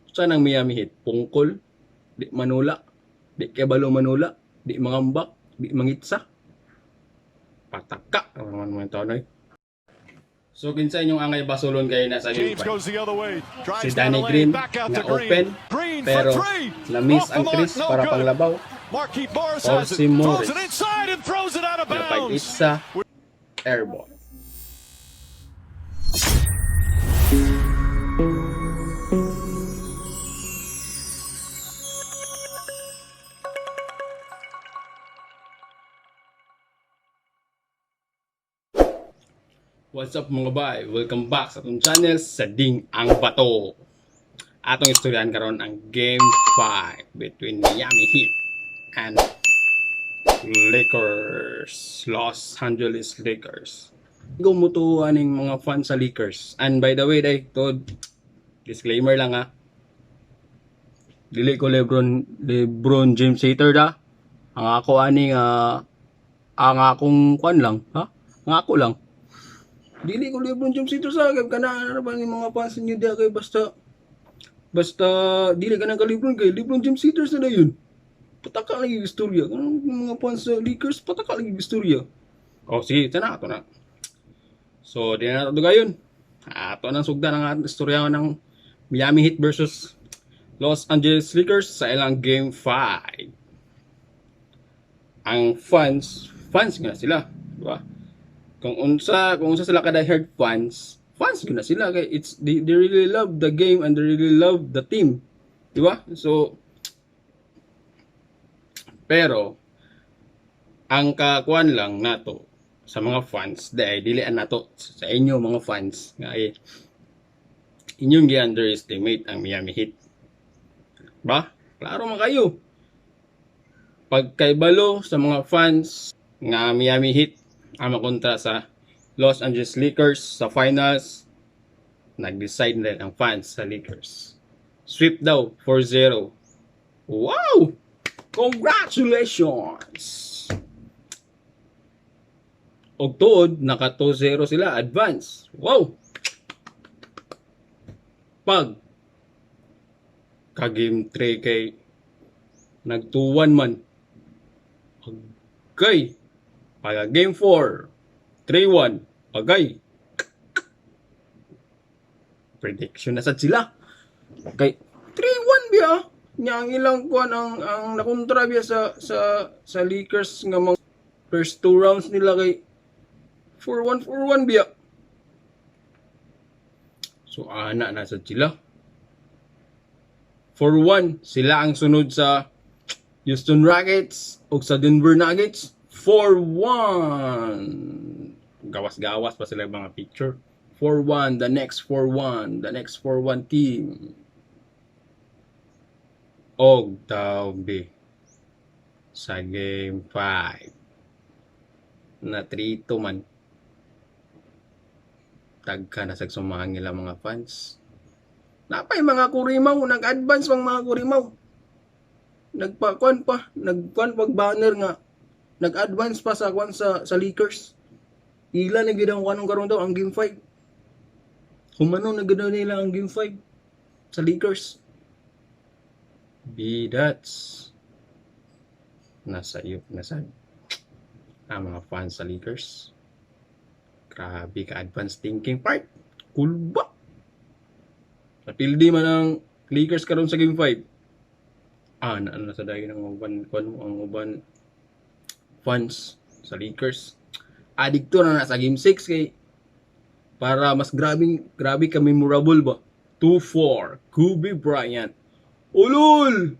Saan ang Miami Heat? Pungkol, di manula, di kabalo manula, di mangambak, di mangitsa. Pataka ang mga mga taon. So kinsa inyong angay basulon kay nasa game James 5? goes the other way. Drives Si down Danny the lane, Green back out nga to Green. open Green pero for three. na-miss Off the ang mark, tres no para good. panglabaw. Markieff Morris Or has si it. Morris. Throws it inside and throws it out of Na bounds. pag-itsa, airball. What's up, mga bay? Welcome back sa atong channel sa Ding Ang Bato. Atong istoryahan karon ang Game 5 between Miami Heat and Lakers. Los Angeles Lakers. Gumuto aning mga fans sa Lakers. And by the way, day, to disclaimer lang ha. Dili ko LeBron James hater da. Ang ako aning ang akong kwan lang, ha? Ang ako lang. Dili ko LeBron James hater sa akin kana ano ba ni mga fans niyo diha kay basta basta dili ka nang ka LeBron kay LeBron James haters na yun. Pataka lagi yung istorya. Kanang mga fans sa Lakers, pataka lagi yung istorya. Oh, sige, ito na, ito na. So, di na nato gayon. Ato nang sugdan ang atong istorya ng Miami Heat versus Los Angeles Lakers sa ilang Game 5. Ang fans, fans nga sila, di ba? Kung unsa sila ka diehard fans, fans gyud na sila kay it's they really love the game and they really love the team. Di ba? So pero ang kakuan lang nato sa mga fans, dahil dili an nato sa inyo mga fans nga ay inyong gi-underestimate ang Miami Heat. Ba? Klaro man kayo. Pagkaibalo sa mga fans nga Miami Heat ang makontra sa Los Angeles Lakers sa finals, nag-decide na rin ang fans sa Lakers. Sweep daw, 4-0. Wow! Congratulations! Og tuod, naka 2-0 sila, advance. Wow! Pag ka game 3 kay nag 2-1 man. Agay! Pag game 4, 3-1. Agay! Prediction na sad sila. Kay 3-1 biya. Nya ang ilang kuan ang nakontra biya sa Lakers nga mga first two rounds nila kay 4-1 4-1 biya. So ana na sad sila. 4-1 sila ang sunod sa Houston Rockets o sa Denver Nuggets. 4-1. Gawas-gawas pa sila mga picture. 4-1, the next 4-1, the next 4-1 team. Og tabi sa game 5 na 3-2 man. Tagka na sa sumahang nila mga fans. Napay mga kurimaw, nag-advance mang mga kurimaw. Nagpa-kuan pa, nagkuan pag banner nga nag-advance pa sa kuan sa Lakers. Ila na gid ang kuan karon daw ang game 5. Humano na gid nila ang game 5 sa Lakers. Bidats. Nasa iyo, nasa ang mga fans sa Lakers. Grabe ka advance thinking part. Kulba. Napildi man ang Lakers karon sa game 5. Ah, na ano sa dayon ang uban kuan mo ang uban fans sa Lakers. Adikto na na sa game 6 kay para mas grabe grabe ka memorable ba. 2-4 Kobe Bryant. Ulol!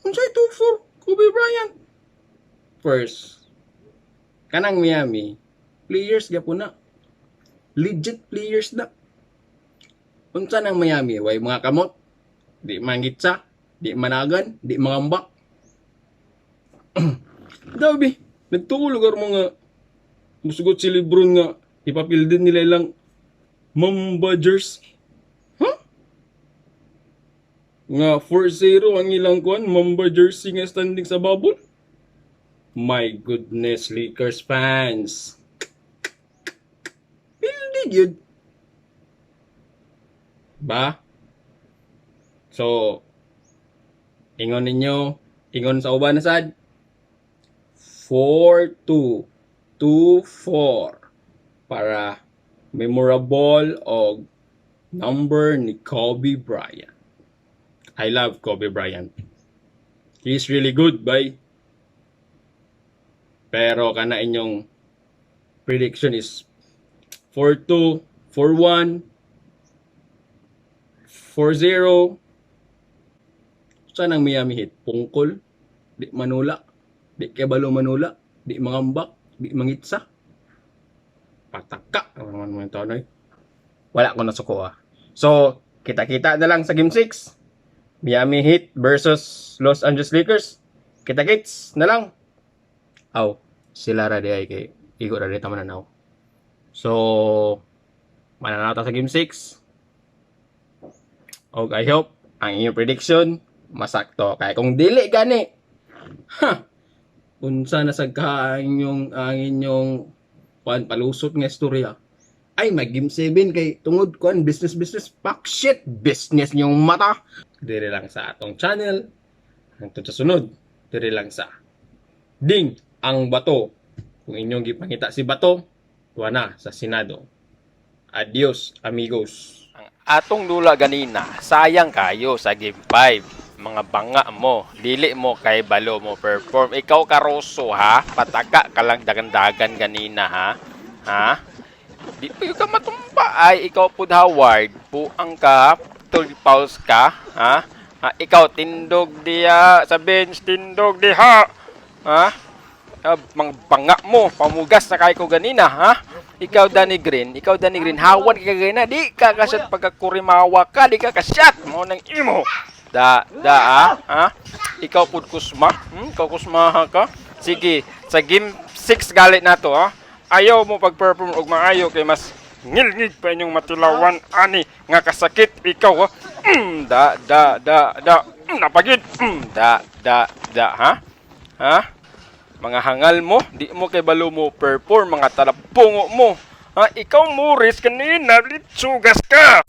Unsay 2-4 Kobe Bryant? First, kanang Miami, players gyapon na. Legit players na. Unsa nang Miami? Way mga kamot. Di mangitsa, di managan, di mangambak. Daw bi, nagtuo lugar mga musugot si Lebron nga ipapildin nila ilang Mamba jersey. Huh? Nga 4-0 ang ilang kuan Mamba jersey nga standing sa bubble. My goodness, Lakers fans. Pildi gyud. Ba? So, ingon ninyo, ingon sa uban na sad, 4-2, 2-4 para memorable og number ni Kobe Bryant. I love Kobe Bryant. He's really good, bay. Pero kana inyong prediction is 4-2, 4-1, 4-0. Saan ang Miami Heat? Pungkol? Di manula? Di kabalo manula? Di mangambak? Di mangitsa? Pataka! Ano naman mo ito, ano eh? Wala ko nasuko ah. So, kita-kita na lang sa Game 6. Miami Heat versus Los Angeles Lakers. Kita-kits na lang. Aw, sila ra di ay kay igo ra di ta mananaw. So, mananaw ta sa Game 6. Og I hope ang inyong prediction masakto. Kaya kung dili gani, ha, unsa na sad ka ang inyong kuan palusot nga istorya? Ay, mag Game 7 kay tungod kuan business business. Fuck shit, business niyong mata. Dire lang sa atong channel. Hangtod sa sunod, dire lang sa Ding ang Bato. Kung inyong gipangita si Bato, tuwa na sa Senado. Adios, amigos. Ang atong dula ganina, sayang kayo sa Game 5. Mga banga mo, dili mo kay balo mo perform. Ikaw, Caruso, ha, pataka ka lang dagan-dagan ganina ha. Ha? Di pa yun ka matumba ay ikaw pud, Howard, buang ka, 12 fouls ka, ha? Ha, ikaw tindog diya sa bench, tindog diha. Ha? Ah, mga banga mo, pamugas na kay ko ganina, ha? Ikaw, Danny Green, ikaw, Danny Green, hawan ka ganina, di ka kasyat pagkakurimawa ka, di ka kasyat, mo nang imo. Da, da, ha? Ha? Ikaw pud, Kusma? Ikaw, Kusma ha ka? Sige, sa Game 6 galit na to, ha? Ayaw mo pag-perform og maayo kay mas ngilngig pa inyong matilawan ani nga kasakit ikaw, ha? Da, da, da, da. Napagid. Da, da, da, ha? Ha? Mga hangal mo, di mo kay balo mo perform, mga talapungo mo. Ha, ikaw, Morris, kanina litsugas ka.